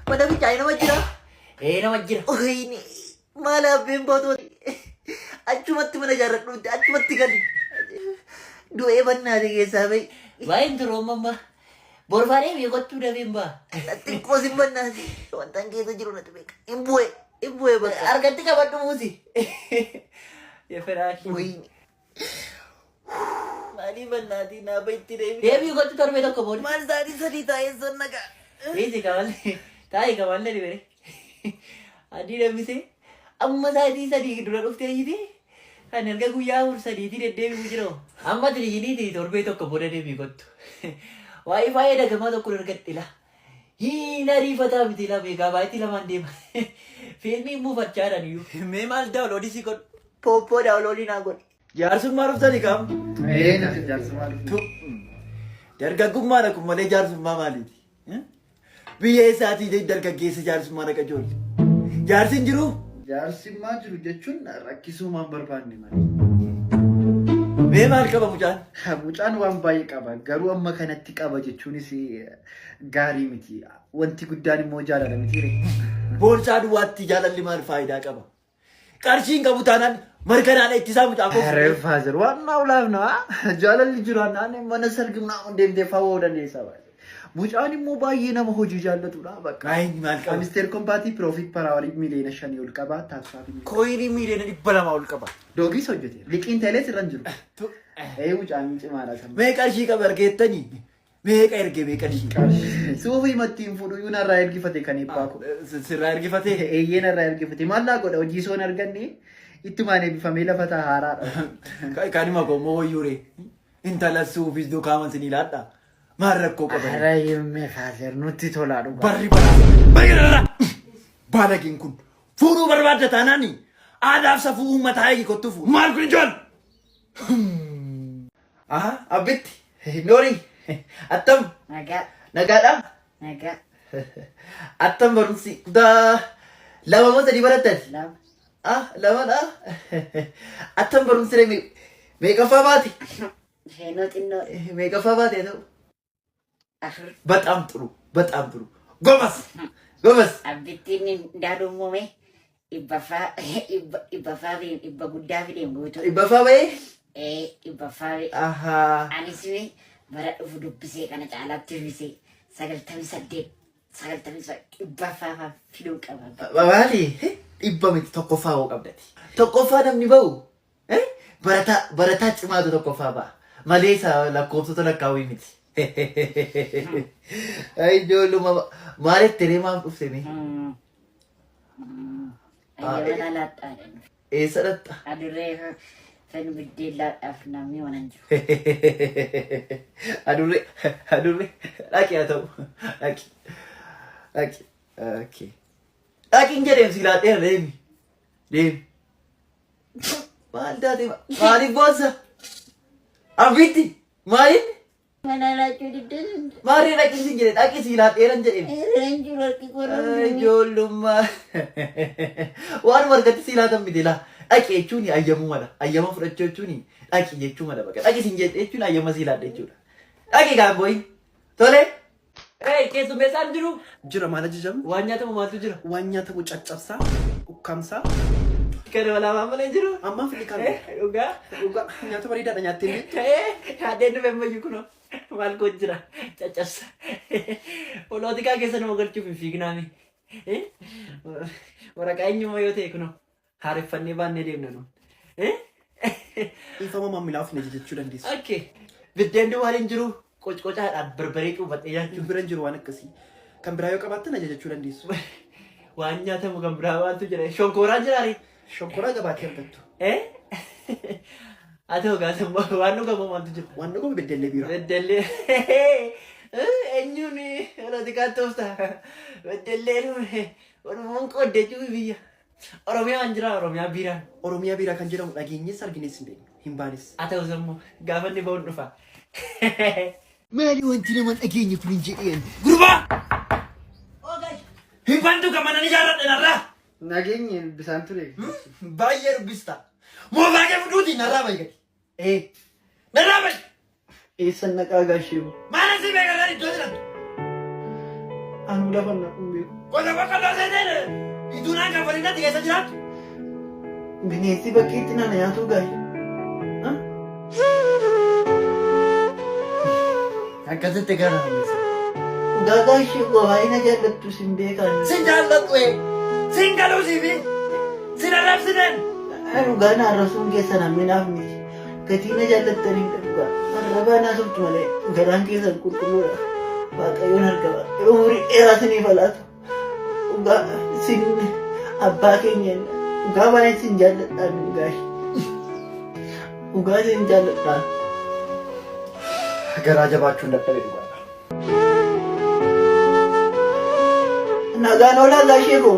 Mana fincaanii nama jira. Ee nama jira. Wayne maal abbeen baatu achumatti mana ijaarradhuutti achumatti gali. Du'ee bannaate keessaa bahi. Baay'een turuu amma. Borfaadhee beekottuu dafeen ba'a. Xiqqoo sin bannaate wanta an keessa jiru natti beeka. Hin bu'e hin bu'e bakka. Harkatti qabadhu muusi. Yeferaashi. Wayne maalii bannaatii naa bahitti deebi. Deebii kottu torbee tokko booda. Maal sa'aatii sadii taa'ee sonna ga'a. Easy kamallee. Taa'ii kamallee dhibee. Adii dambisee amma sa'aatii 3 dura dhuftee jiti. Kan erga guyyaa 4 sadiitii deddeebi'u jira. Amma tiriyyiniiti torbee tokko booda deebii kottu. Waa'ee faaya dagamaa tokko argadhe laa. Hin ariifataa miti laa meegaabaayitii lamaan deema. Fiilmiin buufachaadhaan iyyuu. Mee maal download sii godhu? Pooppoo download naa godhi. Jaarsummaa dhuftani kam? Ee nuti jaarsummaa dhufne. Dargaggummaadha kun malee jaarsummaa maaliiti? Biyya eessaatii dargaggeessa jaarsummaa dhaqa ijoollee? Jaarsi hin jiruu? Jaarsimmaa jiru jechuun rakkisuu waan barbaanne malee. Mee maal qaba mucaan? Mucaan waan baay'ee qaba. Garuu amma kanatti qaba jechuunis gaarii miti. Wanti guddaan immoo jaalala miti ree. Boorsaa duwwaatti jaalalli maal faayidaa qaba? Qarshii hin qabu taanaan marganaadha ittisaa mucaa koo. Aree father waan naa ulaaf naa jaalalli jiraannaan mana sargi naa deemtee fawwoo dandeessa. Mucaan immoo baay'ee nama hojii jaallatudha bakka. Maal maal qaba? Amisteer Kompaatii Piroofiit Paraawarii 5 miiliyoona ol qaba taaksaa fi Coinii 200,000,000 ol qaba. Doogiis hojjeteera. Liqiin telees irra hin jiru. Ee mucaan cimaadha sama. Mee qarshii qaba argeettanii? Meeqa erge mee qarshii? Suufii mattiin fuudhu narraa ergifate kan eebbaa koo. Sirraa ergifatee? Eeyyee narraa ergifate. Maal laa godha hojii soon arganne ittumaan eebbifamee lafa taa haaraadha. Kanuma koo immoo wayyuure. Intala suufis dukaaman sinii laadha. Maal rakkoo qaba? Ara yimmee father nutti tolaa dhugaa. Barri baraa. Bayyarra! Baalagiin kun fuudhuu barbaadda taanaani aadaaf safuu uummataa eegi kottu fuudhu. Maal kun ijoon? Aha, abbitti. Noori. Attam. Nagaa, Nagaadha? nagaa, Attam barumsi kutaa lama moo sadii barattati? lama, Ah, lamadha. Attam barumsi ree meeqaffaa baate? Seenoo xinnoo Meeqaffaa baate haa ta'u? Afur. በጣም ጥሩ በጣም ጥሩ ጎበዝ ጎበዝ። Abbittiin daadhummame dhibbaffaa dhibbaffaa fi dhibba guddaa fideen guutuu. Dhibbaffaa ba'ee? Ee dhibbaffaa fi Ahaa. anis bara dhufu dubbisee kana caalaatti dubbisee 98 99 dhibbaffaa fiduu qaba. Maali? Dhibba miti tokkoffaa hoo qabdati. Tokkoffaa namni ba'u barataa barataa cimaatu tokkoffaa ba'a. Malee isa lakkoofsota lakkaawwii miti. Ay ijoolluma maaliif tiree maaf dhufte mee? Ayyaana laadhaadhaan. Eessa dhatta? Adurree fen biddeen laadhaaf namni mana hin jiru. Adurree adurree dhaqi haa ta'u dhaqi dhaqi okay. Dhaqi hin jedheem si laadheera deemi deemi. Maal taate maaliif boossa? Abbitti maaliin? Mana laachuu diddeen. Maarree dhaqi sin jedhe dhaqi si laadheera hin jedheem. Eereen jiru harki qorra. Ijoollummaa waan margatti si laatan miti laa. Dhaqi jechuun ayyamuu mala. Ayyama fudhachuu jechuun dhaqi jechuu mala bakka. Dhaqi sin jedhe jechuun ayyama si laadhe jechuudha. Dhaqi kaan booyi. Tole. Hey, keessummeessaan jiru. Jira maal ajajamu? Waan nyaatamu maaltu jira? Waan nyaatamu caccabsaa, ukkaamsaa. Kana balaa malee jiru. Ammaa filli kan Dhugaa. Dhugaa nyaata bareedaadha nyaattee hin beektu. Haadheen dhufe ammayyuu kunoo maal goon jira caccabsa. Polotikaa keessa nama galchuuf hin fiignaami. Waraqaa eenyummaa yoo ta'e kunoo haareffannee baannee deemna nu. Dhiifama maamilaaf na jechuu dandeessu. Okay. Biddeen duwwaan hin jiru qocqocaadhaan barbaree cuuphadhee nyaachuu. Bira hin jiru waan akkasii. Kan biraa yoo qabaattan ajajachuu dandeessu. Waan nyaatamu kan biraa maaltu jira? Shonkooraan jiraare? Shonkoraa gabaatti argattu. Haa ta'u gaasa waan dhugamu maaltu jira? Waan dhugamu beddellee biiraa. Beddellee. Eenyuun polotikaan toofta? Beddellee walumaan qooddachuu biyya. Oromiyaan jira Oromiyaa biiraan. Oromiyaa biiraa kan jedhamu dhageenyees arginees hin beeknu. Hin baanes. Haa ta'u sammuu gaafa inni ba'uun dhufa. Maali wanti nama hin dhageenye kun hin jedheen? Gurbaa! Hin bantu kan mana ijaarradhe narraa. Nageenye bisaan ture. Baay'ee dubbista. Moofaa kee fuduuti narraa bahi gadi. Ee. Narraa bahi. Eessan naqaa gaashee? Maala si beekarraa iddoo jiran. Anuu lafa hin naqu hin beeku. Qota boqqolloo seeteen ituu naan kaffalin natti keessa jiraattu. Bineensi bakkeetti nana nyaatu gaayi. Akkasitti gara hambisa. Dhugaa gaashee koo baay'ina jaallattu sin beekan. Sin jaalladhu ee. Sin galuu siifi. Sin arrabsineen. Dhugaa na arrabsuun keessan hamminaaf miti. Gatii na jaallattaniin dhugaa. Arrabaa naa sobtu malee garaan keessan qulqulluudha. Waaqayyoon argama. Umurii dheeraa siniif haa laatu. Dhugaa sin abbaa keenya dhugaa baay'ee sin jaalladhaan dhugaa. Dhugaa sin jaalladhaan. Garaa jabaachuun dadhabe dhugaadha. Nagaan oolaa gaashee koo.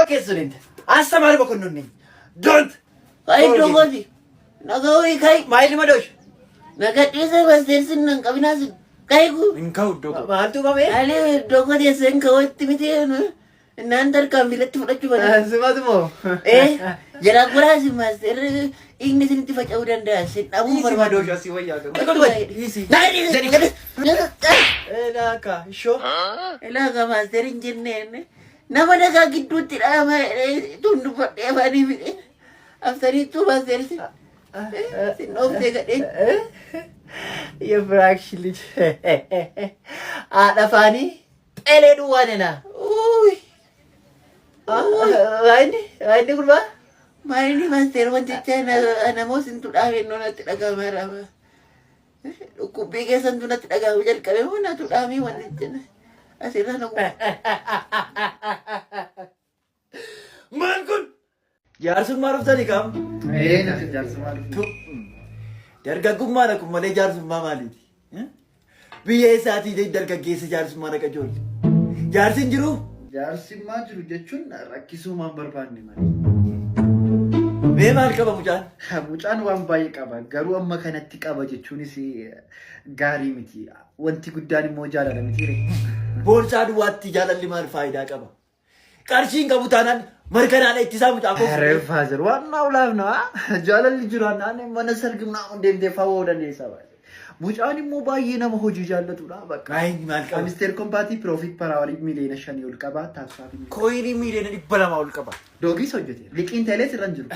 Okay student. አስተማሪ መኮንን ነኝ። Don't Kai iddoo kooti. Nagaa wayii kai. ማይል መዶሽ Nagaa dhiisa basteessin nan qabinaasin. Kai ku. እንካው ዶ maaltu qabee Ani iddoo koo teesseen kawwatti miti naan tarkaanfiilatti fudhachuu bana. Simatu moo? Eh, jalaa goraasi maasterri dhiigni isinitti faca'uu danda'a. Sin dhabuu Dhiisi barbaadu. madoosha si wayyaa garuu. Dhiisi. Laaka ishoo. Ilaaga maaster hin jenneen nama nagaa gidduutti dhaama tun dubbadhee afaanii fidhe. Aftariittuu maaster sin sin dhooftee gadheen. የፍራክሽን ልጅ haadha faanii xelee duwwaa nena. Uuy. Waayini waayini gurbaa. Maalini maaster wanticha namoo sintu dhaabennoo natti dhaga'ama raama. Dhukkubbii keessantu natti dhaga'amu jalqabe moo natu dhaamee wanticha asirraa na Maal kun? Jaarsummaa dhuftanii kam? Ee jaarsummaa dhufne. Dargaggummaadha kun malee jaarsummaa maaliiti? Biyya eessaatii dargaggeessa jaarsummaa dhaqa ijoollee? Jaarsi hin jiruu? Jaarsummaa jiru jechuun rakkisuu maan barbaanne malee. Mee maal qaba mucaan? Mucaan waan baay'ee qaba. Garuu amma kanatti qaba jechuunis gaarii miti. Wanti guddaan immoo jaalala miti ree. Boorsaa duwwaatti jaalalli maal faayidaa qaba? Qarshiin qabu taanaan markanaadha ittisaa mucaa koo. ኧረ ፋዘር ዋናው love ነው። Jaalalli jiraannaan mana sargi ምናምን deemtee fawwoo dandeessa. Mucaan immoo baay'ee nama hojii jaallatudha. Bakka. Maayini maal qaba? Amisteer Kompaatii profit per hour 5 miiliyoona ol qaba. Taasisaa fi Coin 200,000,000 ol qaba. Doogiis hojjeteera. Liqiin teelees irra hin jiru.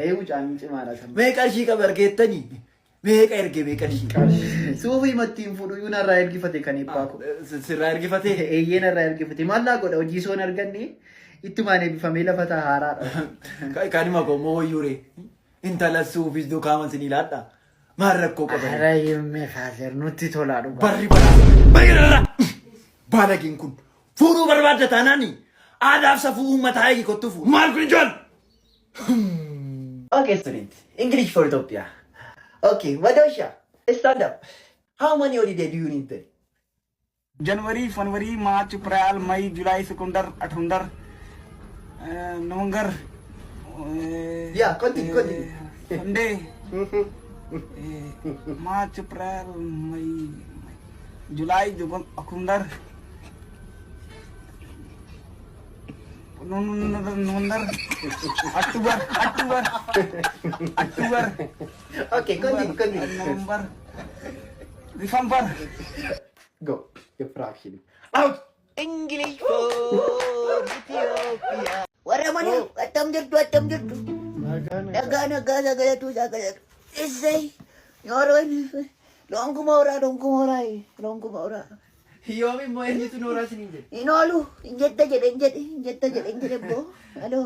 Ee mucaan cimaadha sabni. Mee qarshii qaba argeettanii? Meeqa erge mee qarshii? Suufii mattiin fuudhu iyyuu narraa ergifate kan eebbaa koo. Sirraa ergifatee? Eeyyee narraa ergifate. Maal laa godha hojii soon arganne ittumaan eebbifamee lafa taa haaraadha. Kanuma koo moo wayyuure? Intala suufis duukaaman sin ilaadha. Maal rakkoo qaba? Ara yimmee father nutti tolaa dhugaa. Barri baraa. Barri Baalagiin kun fuudhuu barbaadda taanaani aadaaf safuu uummataa eegi kottu fuudhu. Maal kun ijoon? Okay, student. English for Ethiopia. Okay, Madosha, stand up. How many holiday do you need then? जनवरी फरवरी मार्च अप्रैल मई जुलाई सितंबर अठुंदर नवंबर Yeah, continue, continue. Sunday मार्च अप्रैल मई जुलाई जुबन अखुंदर नवंबर अक्टूबर अक्टूबर अक्टूबर Okay, continue, continue. November December Go. Fraction. Out! English for Ethiopia. Warra mana attam jirtu attam jirtu. Nagaa nagaa sagalatu sagalatu. Issay. Yooroon lonkuma horaa lonkuma horaa lonkuma horaa. Yoom immoo eenyutu nooraa isiniin jedhe? Hin oolu hin jetta jedhe hin jedhe hin jetta jedhe hin jedhe boo. Aloo.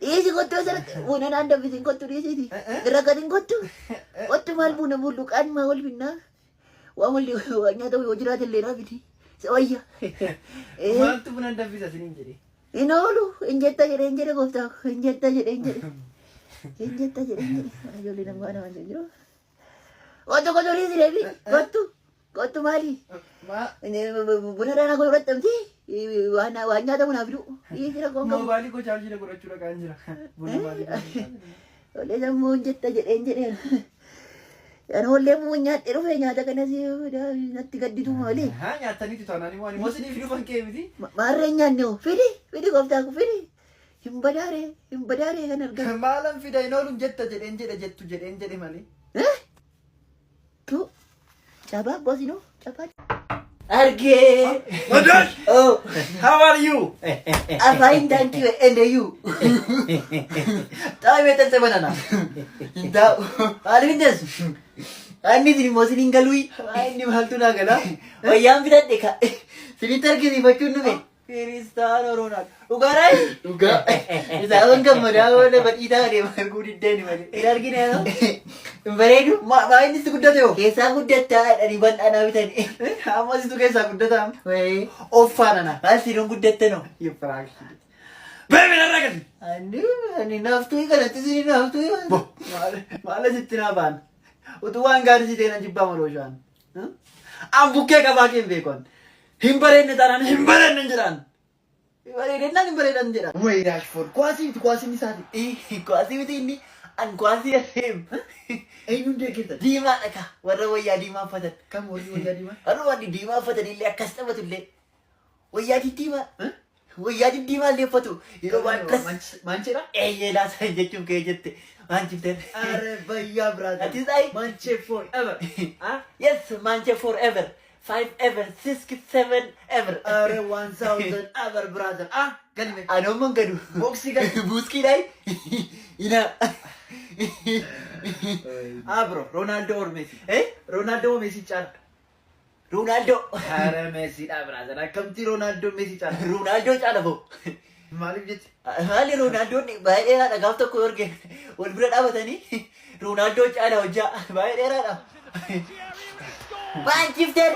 Dhiisi kottu asirratti buna naan danfisiin kottu dhiisiiti. Irra gatiin kottu. Kottu maal buna bulluqaan maa wal finnaa. Waan walli waan nyaata yoo jiraate illee naa fidi. Si wayya. Maaltu buna danfisa isiniin jedhe? Hin oolu hin jetta jedhe hin jedhe gooftaa koo hin jetta jedhe hin jedhe. Hin jetta jedhe hin jedhe. Ijoollee nama waan waan jiru. Kottu kottu dhiisi deebi. Kottu kottu maali? Buna dhaanaa koo fudhattamti. Waan waan nyaatamu naa fidu. Dhiisi rakkoon qabu. Moobaayilii koo chaarjii na godhachuu dhaqaan jira. Buna maalii? Olee sammuu hin jetta jedheen jedheen. Ani ollee immoo nyaadhee dhufe nyaata kanas natti gadditu malee. Haa nyaattaniitu taanaan immoo ani immoo isiniif dhufan kee miti. Maarree nyaanne hoo fidi fidi gooftaa koo fidi. Hin badaaree hin badaaree kan argamu. Maalan fida hin ooluun jetta jedheen jedhe jettu jedheen jedhe malee. Tu cabaa bosinoo cabaa. Argee. Madosh! Oh, How are you? I'm fine, thank you. And you? Xaa'ii meexxanse banana. Hin taa'u. Maaliif hin teessu? Anni isin immoo isin hin galui. Inni maaltu naa gala? Wayyaan bitadhe ka. Isinitti argisiifachuun dhufe. Kiristaanoo Roonaald. Dhugaadhaa? Dhugaa. Isaan gammadaa oola badhiitaa adeema arguu diddeen malee. Hin argine yeroo? Hin bareedu? Maa inni si guddate hoo? Keessaa guddattaa jedhanii bal'aa naa bitani. Amma situ keessaa guddataa? Wayii. Offaanana. Maal sinuun guddattanoo? Baby, narraa gadi. Ani ani naaftuu kanatti isin naaftuu. Maal asitti naa ba'an? Utuu waan gaarii si ta'e nan jibbaa maloo shaan. An bukkee qabaa kee hin beeku. Hin bareedne taanaan hin bareedne hin jedhaan. Hin bareedennaan hin bareedan jedhaan. Wayi Rashford, kuwaasii miti, kuwaasiin isaati. Kuwaasii miti inni, an kuwaasii aseem. Eenyuun deeggartan? Diimaadha ka, warra wayyaa diimaa uffatan. Kam warri wayyaa diimaa? Warra warri diimaa uffatan illee akkas taphatu illee. Wayyaa diddiimaa. Wayyaa diddiimaa illee uffatu. Yeroo waan akkas. Maancheedha? Eeyyee, laasan jechuun kee jette. Maanchifter. Are bayyaa, brother. Atis ayi. Manche forever. Ah? Yes, Manche forever. Five ever, six, seven ever. Are 1000 ever, brother. Ah, galme. Anoomman gadu. Boksii gali. Buuskiidhaay. Ina. Ah bro, Ronaldo or Messi? Eh? Ronaldo or Messi caala? Ronaldo. Are Messi dha, brother. Akkamti Ronaldo Messi caala? Ronaldo caala boo. Maaliif jetti? Maali, Ronaldoon baay'ee dheeraadha. Gaaf tokko yoo wal bira dhaabatanii Ronaldo caala, hojjaa baay'ee dheeraadha. Maanchifter.